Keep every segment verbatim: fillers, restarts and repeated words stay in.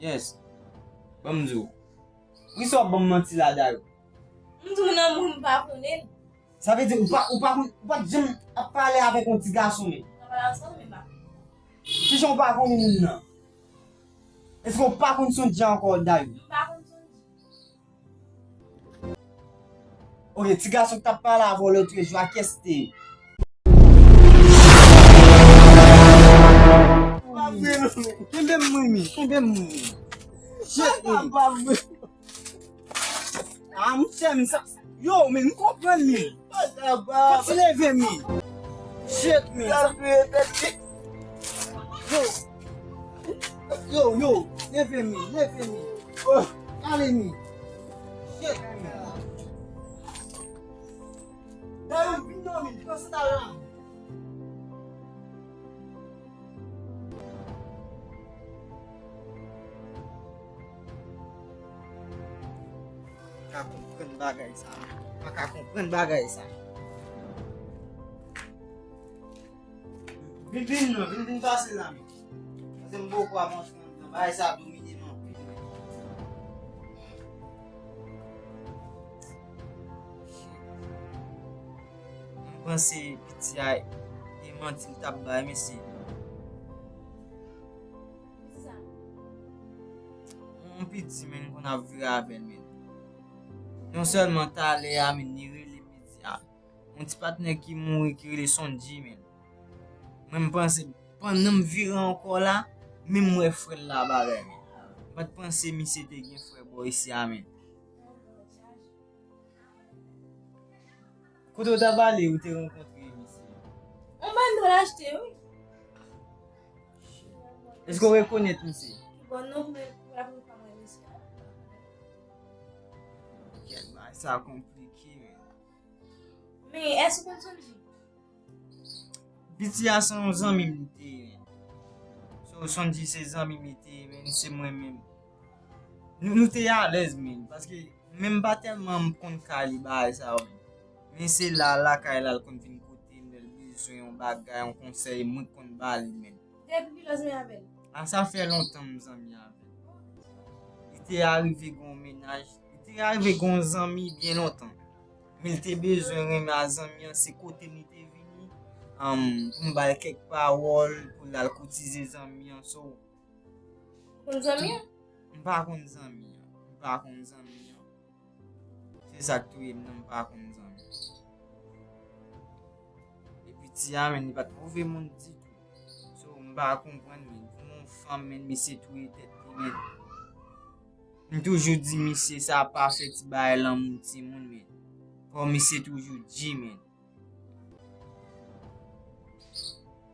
Yes. Ban m di w. Poukisa w ap ban m manti la, Dayou? M di w nan moun m pa konnen l. Sa vle di ou pa, ou pa konn, ou pa t janm ap pale avèk yon ti gason menm? Mwen pale ansanm, men m pa konnen. Kijan w pa konnen moun nan? Èske w pa konn Sondji ankò, Dayou? M pa konn Sondji. Ok, ti gason k t ap pale avè w lòt jou a, kiyès te ye? Pa vre non. Kenbe m, Mimi, kenbe m, Mimi. Shit, man. Pa vre. Ah, monchè, men sa. Yo, men m konprann, men. Fò ti leve, men. Shit, men. Yo. Yo, yo, leve, men, leve, men. Ale, men. Shit, men. Dayou, vin non, men. Panse ta la. Pa ka konprann bagay sa. Pa ka konprann bagay sa. Vin, vin non, vin, vin pase la, men. Paske m poko ap antre anndan. Bagay sa domine m anpil. M panse piti a e manti l t ap bay, mesye. Piti sa? Yon piti, men, konn ap vire avè l, men. Non sèlman talè a, men, li rele piti a. Yon ti patnè ki mouri ki rele Sondji, men. Mwen, m panse, pandan m vire ankò la, men m wè frè l la bagay, men. M pa t panse misye te gen frè bò isi a, men. Kote w t ap ale, ou te rankontre misye? Yon bann dlo l achte, wi. Èske w rekonèt misye? Bon, non, men pou la premye fwa m wè misye a. Kèt, bagay sa konplike, men. Men, èske w konn Sondji? Piti a se yon zanmi m li te ye, men. So, Sondji se zanmi m li te ye, men, se mwen menm. Nou, nou te alèz, men, paske menm pa tèlman m konn ka li bagay sa yo, men. Men se la, lakay la, l konn vin kote m, lè l bezwen yon bagay, yon konsèy, mwen k konn ba li, men. Depi kilè w zanmi avè l? A, sa fè lontan m zanmi avè l. Li te arive gen yon mennaj, li te arive gen yon zanmi byen lontan. Men li te bezwen renmen a zanmi an, se kote m li te vini, um, pou m ba l kèk pawòl, pou l al koutize zanmi an, so. Ou konn zanmi an? M pa konn zanmi an. M pa konn zanmi an. Se sa k touye m nan, m pa konn zanmi. Epi ti a, men, li pa t move moun ditou. So, m pa konprann, men. Pou yon fanm, men, misye touye tèt li, men. M toujou di misye sa pa fè ti bagay lanmou timoun, men. Fò misye toujou G, men.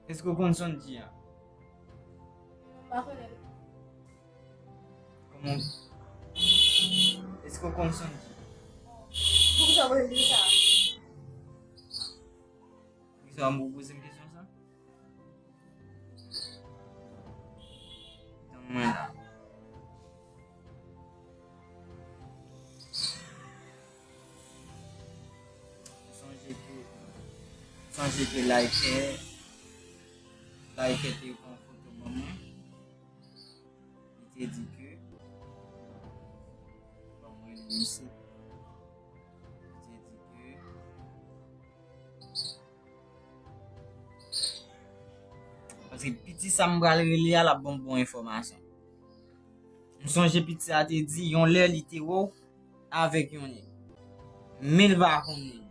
Èske w konn Sondji a? M pa konnen. Kòman? Èske w konn Sondji? Poukisa w poze m kesyon sa? Poukisa w poze m kesyon sa? Tann mwen la. Sonje ke, sonje ke Like, Like te pran foto ban mwen. Li te di ke, bon, mwen li misye. Li te di ke, paske piti sa m pral rele a, l ap ban m bon enfòmasyon. M sonje piti a te di, yon lè li te wè w avèk yon nèg. Men l pa konn nèg la.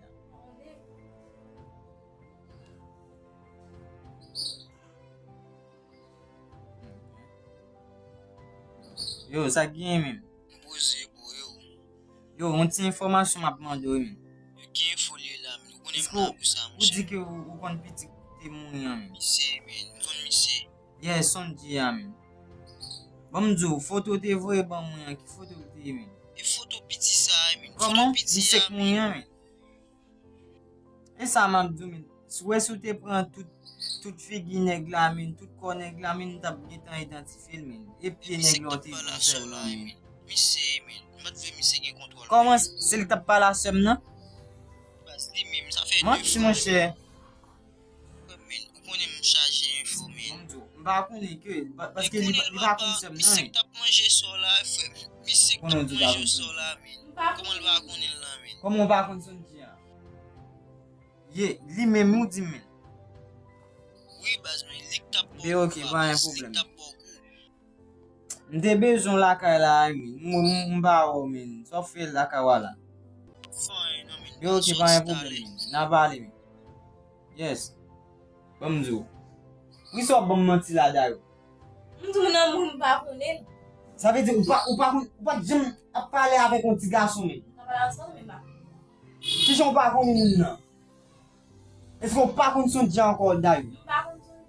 Yo, sa k genyen menm? M poze, bro, yo. Yo, yon ti enfòmasyon m ap mande w, menm. Yo, ki enfo li ye la, menm? Ou konnen m la pou sa, monchè. Ou di ke ou, ou konn pitit te mouri an, menm. Misye, menm. M konn misye. Yeah, Sondji a, menm. Bon, m di w, foto w te voye ban mwen an, ki foto l te ye, menm? E foto piti sa a, menm. Kòman? Misye k mouri an, menm. E sa m ap di w, men. Si w wè si w te pran tout, tout figi nèg la, men, tout kò nèg la, men, m t ap gentan idantifye l, men. E pye nèg la w te di sèlman, men. Misye, men. M pa t vle misye gen kontwòl. Kòman se li k t ap pale a sè m nan? Baz li menm, sa fè de fwa. Manti, monchè. Men, ou konnen m chaje enfo, men. Bon, m di w, m pa konnen ke, pa- paske li, li pa konn sè m nan. Misye k t ap manje sò la, frè m. Misye k t ap manje sò la, men. Kòman l pa konnen l la, men? Kòman w pa konn Sondji a? Ye, li menm ou di m, men. Wi, baz, men li k t ap ba w kou a, baz, li k t ap ba w kou. M te bezwen w lakay la, men. M, m, m pa wè w, men. Sa w fè lakay w a la? Yo, ok, pa gen pwoblèm, men. N a pale, men. Yes. Ban m di w. Poukisa w ap ban m manti la, Dayou? M di w nan moun m pa konnen l. Sa vle di ou pa, ou pa konn, ou pa t janm ap pale avèk yon ti gason, men. N a pale ansanm, men m pa konnen l. Kijan w pa konnen moun nan? Èske w pa konn Sondji ankò, Dayou? M pa konn Sondji.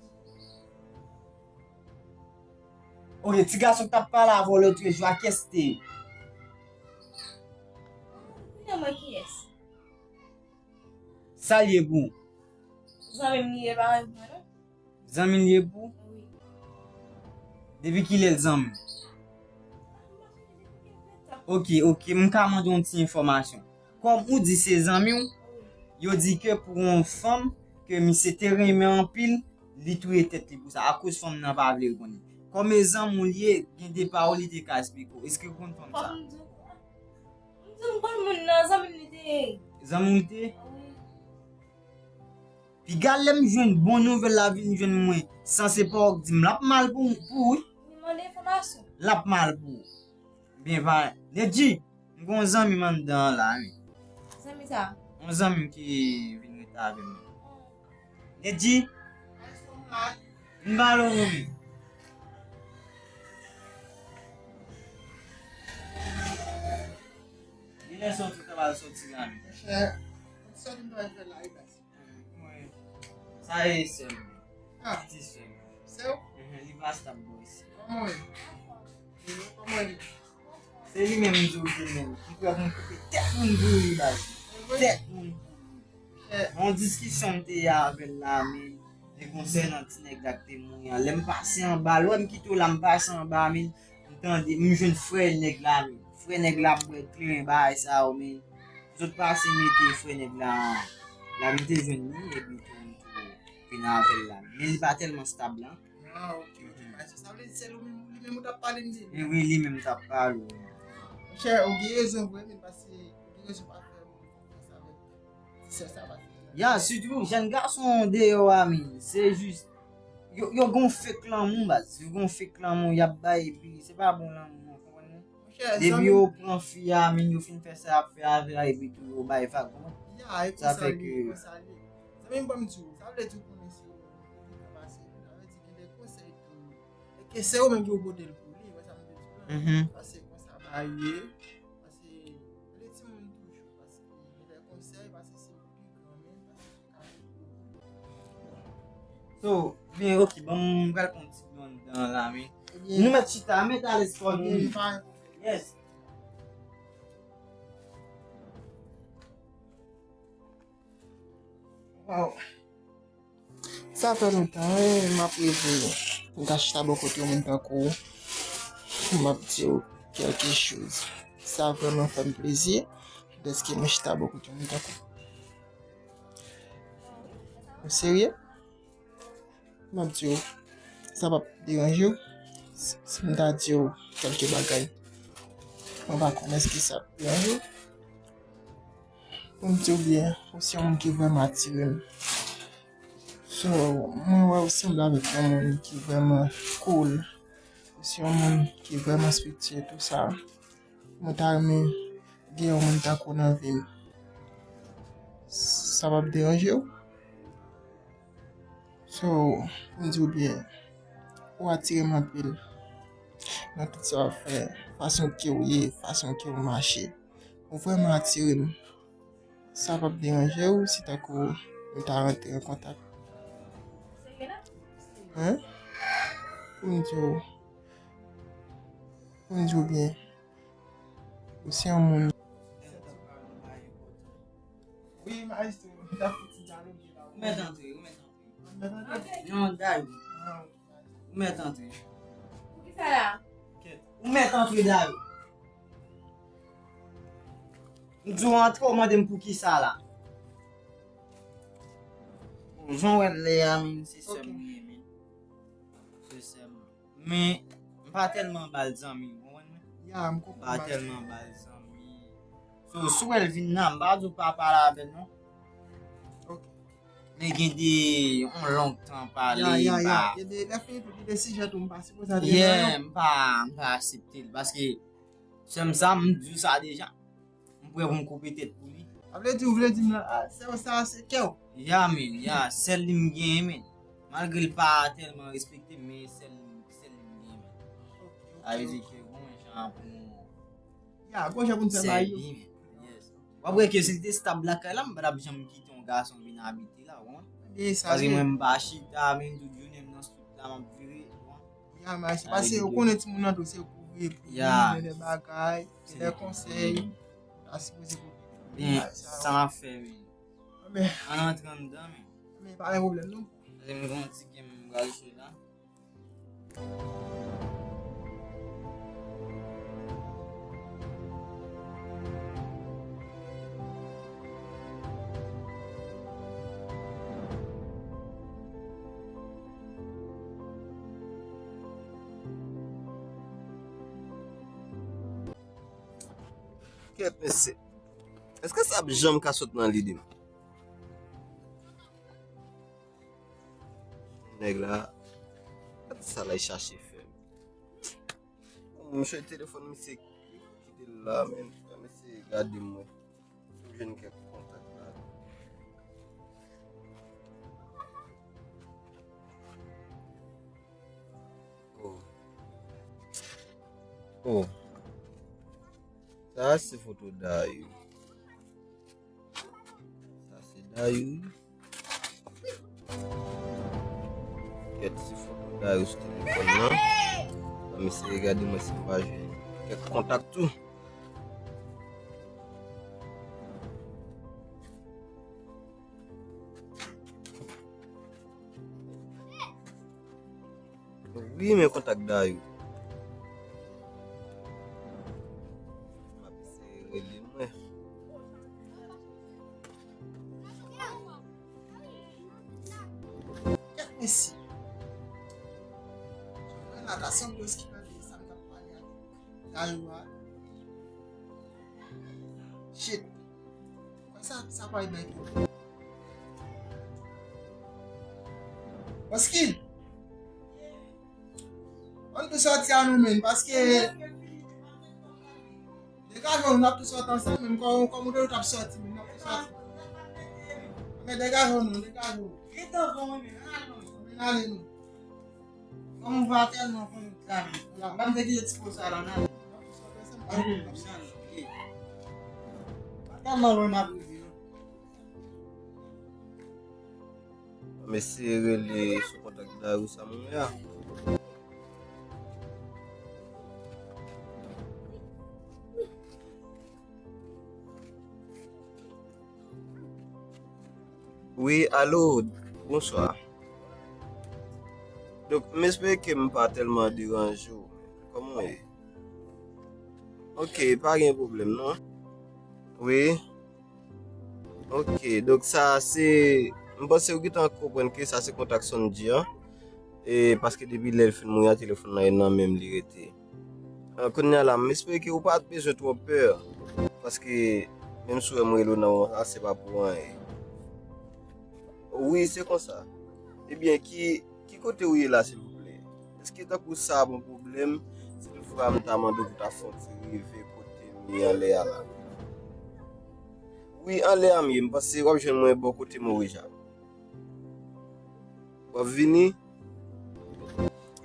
Ok, ti gason k t ap pale avè w lòt jou a, kiyès te ye? Konnen mwen kiyès? Sa l ye pou ou? Zanmi m li ye, pa zanmi mwen non. Zanmi l ye pou ou? Wi. Depi kilè l zanmi w? Ok, ok, m ka mande yon ti enfòmasyon. Kòm ou di se zanmi w, yo di ke pou yon fanm ke misye te renmen anpil, li touye tèt li pou sa, akoz fanm nan pa vle l konnen. Kòm e zanmi w li ye, gen de pawòl li te ka esplike w. Èske w konn fanm sa? Fòk m di w, m di w m konn moun nan, zanmi m li te ye. Zanmi w li te ye? Wi. Piga lè m jwenn bon nouvèl la vin jwenn mwen, san se pa w k di m, l ap mal pou, pou ou wi. Li mande enfòmasyon. L ap mal pou ou. Byen pa, Nedji, m gen yon zanmi m anndan an la, wi. Zanmi sa? Yon zanmi m ki vin rete avè m. Nedji, vin pale w non, men. Li lè sòti, w ta pral sòti la, men. Monchè, sòti m ta pral fè la, wi, baz. Mwen, sa e sè m. Ah. Ti sè m. Sè w? Mhm, li pa stab bò isi. Kòman w ye? Kòman w ye? Se li menm m di w ki menm. M prè pou m koupe tèt moun pou li, baz. Tèt moun pou li. Yon diskisyon m te ye avè l la, men, men konsènan ti nèg la k te mouri an. Lè m pase anba l, wè m kite w la, m pase anba, men, m tande, m jwenn frè nèg la, men. Frè nèg la ap bwè kleren bagay sa yo, men. Zòt pase mete frè nèg la, la m te jwenn li, epi tou m tou vin avè l la. Men li pa tèlman stab la. Ah, ok, ok. Sa vle di se li menm, li menm ou t ap pale m de li? E wi, li menm t ap pale w. Monchè, ou gen rezon vre, men paske ou gen rezon pa fè moun konfyans avèk ti sè sa, paske... Ya, sitou jèn gason deyò a, men, se jis, yo, yo gon fake lanmou, baz. Yo gon fake lanmou y ap bay, epi se pa bon lanmou, w konprann mwen? Depi yo pran fi a, men yo fin fè sa y ap fè avè a, epi tou yo bay vag, konprann? Ya, e konsa l ye, e konsa l ye. Zanmi m, ban m di w, sa vle di w konnen se ou menm ki ka pase, sa vle di gen de konsèy tou. E ke se ou menm ki pou pote l pou li, wè sa m vle di w la. Mhm. Paske konsa bagay ye, paske rele timoun toujou, paske gen de konsèy, paske se ou ki granmen, paske ou ka... So, byen, ok, bon, m pral pran ti blan anndan la, men. Ebyen, nou mèt chita, mèt alèz kò nou. Ebyen, pa gen pwoblèm. Yes. Wow. Sa fè lontan, wi, m ap reve m ta chita bò kote yon moun tankou w pou m ap di w kèlke choz. Sa vrèman fè m plezi dèske mwen chita bò kote yon moun tankou w. Ou serye? M ap di w, sa p ap deranje w si, si m ta di w kèlke bagay? Mwen pa konn èske sa ap deranje w. Pou m di w byen, ou se yon moun ki vrèman atire m. So, mwen wè ou sanble avèk yon moun ki vrèman cool. Ou se yon moun ki vrèman respektye tou sa. Mwen ta renmen gen yon moun tankou w nan vi m. Sa p ap deranje w? So, pou m di w byen, ou atire m anpil nan tout sa w ap fè, fason ke w ye, fason ke w mache. Ou vrèman atire m. Sa p ap deranje w si tankou nou ta rantre an kontak? Hein? Pou m di w, pou m di w byen, ou se yon moun. Wi, maestro, m ta fouti dyaloge la. Ou mèt antre, ou mèt antre. Ou mèt antre? Non, Dayou. Ah. Ou mèt antre. Poukisa la? Kèt. Ou mèt antre, Dayou. M di w antre, ou mande m poukisa la. Bon, jan w wè m lè a, men, se sè m li ye, men. Ok. Sè m. Men, m pa tèlman ba l zanmi, ou konprann mwen? Ya, m konprann. M pa tèlman ba l zanmi. So, si w wè l vin la, m pa di w pa pale avè l, non. Ok. Men gen de, yon long tan pale, ya, ya, m pa, ya. Gen de, lè fini tou, gen de sijè tou, m pa sipoze ale nan yo. Yeah, m pa, m pa aksepte l, paske sè m sa, m di w sa deja. M prè pou m koupe tèt pou li. Sa vle di, ou vle di m la, ah, sè w sa, se kè w. Ya, men, ya, sèl li m genyen, men. Malgre l pa tèlman respekte m, men sèl, sèl li m genyen, men. Ok, ok. Sa vle di ke gon jan pou m sèvi li, men. Ya, gon jan pou n fè bagay yo. Yes. W ap wè ke si l te stab lakay la, m pa t ap janm kite yon gason vin abite la, ou konprann? Paske mwen, m pa chita, men tout jounen m nan street la, m ap vire, ou konprann? Ya, men se paske yo konnen timoun nan tou, se kouri pou li, gen de bagay, gen de konsèy, ta sipoze koute. Men, sa n ap fè, men. Men, ann antre anndan, men. Men, pa gen pwoblèm, non. Paske m gen yon ti game m pral jwe la. Kèt, mesye. Èske sa ap janm ka sot nan lide m? Nèg la, gad sa l al chache fè m. Mwen chèche telefòn misye kite l la, men. Mesye, gade m wè si m jwenn kèk kontak la. Oh. Oh. Sa se foto Dayou. Sa se Dayou. Kèt, se foto Dayou sou telefòn nan. Ann eseye gade mwen si m pa jwenn kèk kontak tou. Wi, men kontak Dayou. M ap eseye rele mwen. Kèt mesye. Mwen la ta sanble ki tande sa m t ap pale avèk Dayou a. Shit. Sa, sa pa bay pwoblèm. Paske, ann tou sòti a nou menm, paske degaje w, n ap tou sòti ansanm menm, kòm, kòm ou te di w t ap sòti, men n ap tou sòti. Men degaje w non, degaje w. Men ale nou. Kòm ou pa tèlman konn travay la, m pa m te kite ti po sa la nan. Pa tèlman lwen m ap rive non. Mesye rele sou kontak Dayou sa moun la. Wi, alo, bonswa. Donk, m espere ke m pa tèlman deranje w. Kòman w ye? Ok, pa gen pwoblèm, non. Wi. Ok, donk sa se, m panse ou gentan konprann ke sa se kontak Sondji an. E paske depi lè l fin mouri a, telefòn nan e nan men m li rete. Ah, kounye a la, m espere ke ou pa t bezwen twò pè, paske menm si w wè m rele w nan moman sa, se pa pou anyen. Wi, se konsa. Ebyen, ki, ki kote ou ye la, silvouplè? Èske tankou sa ap yon pwoblèm, si toutfwa m ta mande w pou ta fè yon ti rive kote m ye anlè a la? Wi, anlè a m ye, m panse w ap jwenn mwen bò kote Moris a. W ap vini?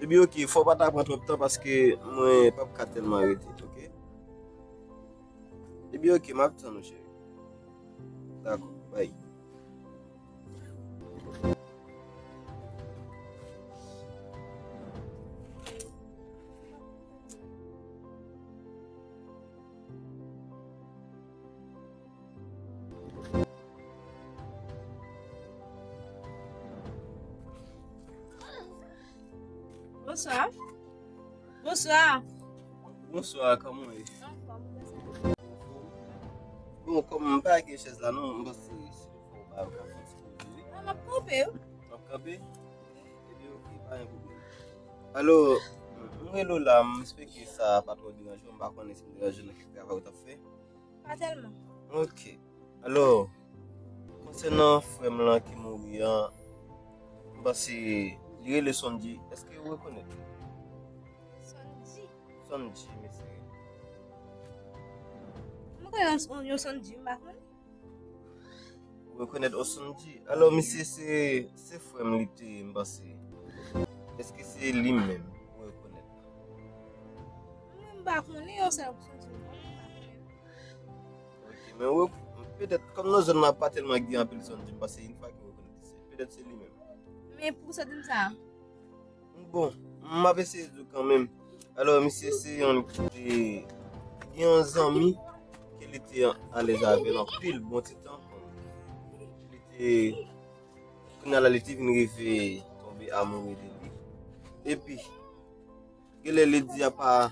Ebyen, ok, fò w pa ta pran twòp tan paske mwen p ap ka tèlman rete, ok? Ebyen, ok, m ap tann ou, cheri. Dakò, bay. Bonswa. Bonswa. Bonswa, kòman w ye? Bon, kòm m pa gen chèz la non, m panse se fò w ba yo ka fè ti poze wi. Ah, m ap kanpe wi. W ap kanpe? Ebyen, ok, pa gen pwoblèm. Alo, m rele w la, m espere ke sa pa twò deranje w, m pa konnen si m deranje w nan kèk travay ou t ap fè. Pa tèlman. Ok. Alò, konsènan frè m lan ki mouri an, m panse li rele Sondji. Èske ou rekonèt li? Sondji? Sondji, mesye. M konnen yon, yon Sondji, m pa konnen. Ou rekonèt Osondji? Alò, misye se, se frè m li te ye, m panse. Èske se li menm ou rekonèt la? Mwen, m pa konnen yon sèl Osondji, m pa konnen. Ok, men ou, petèt, kòm nan zòn nan pa tèlman gen anpil Osondji, m panse yon fwa ke ou rekonèt li, se, petèt se li menm. Men pou sa di m sa? Bon, m ap eseye di w kanmenm. Alò, misye se yon ki te gen yon zanmi ke li te alèz avè l anpil bon ti tan. Li te, kounye a la, li te vin rive tonbe amoure de li. Epi, genlè Ledi a pa,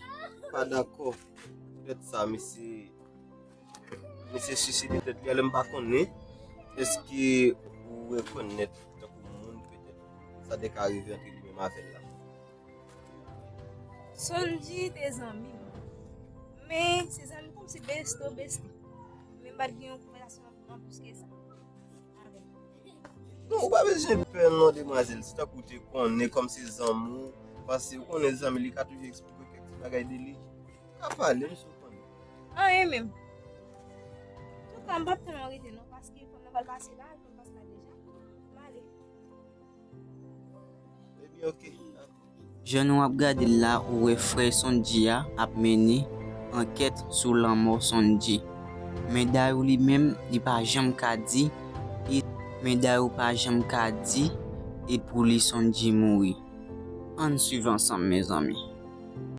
pa dakò. Poutèt sa, misye Misye siside tèt li, alò m pa konnen èske ou rekonèt tankou moun petèt sa te ka rive antre li menm avè l la. Sondji te zanmi m. Men se zanmi kòmsi besto besti. Men m pa t gen yon konvèsasyon an plis ke sa avè l. Non, ou pa bezwen pè non, demwazèl. Si tankou ou te konnen kòm se zanmi w, paske ou konnen zanmi li ka toujou eksplike kèk ti bagay de li. Ka pale, misye ou konnen. Anyen menm. Antouka, m p ap tann ou rete non, paske fò m nan pral pase la, fò m pase la deja. M ale. Ebyen, ok. Jan nou ap gade l la, ou wè frè Sondji a ap mennen ankèt sou lanmò Sondji. Men Dayou li menm, li pa janm ka di, e, men Dayou pa janm ka di, e pou li Sondji mouri. Ann swiv ansanm, mezanmi.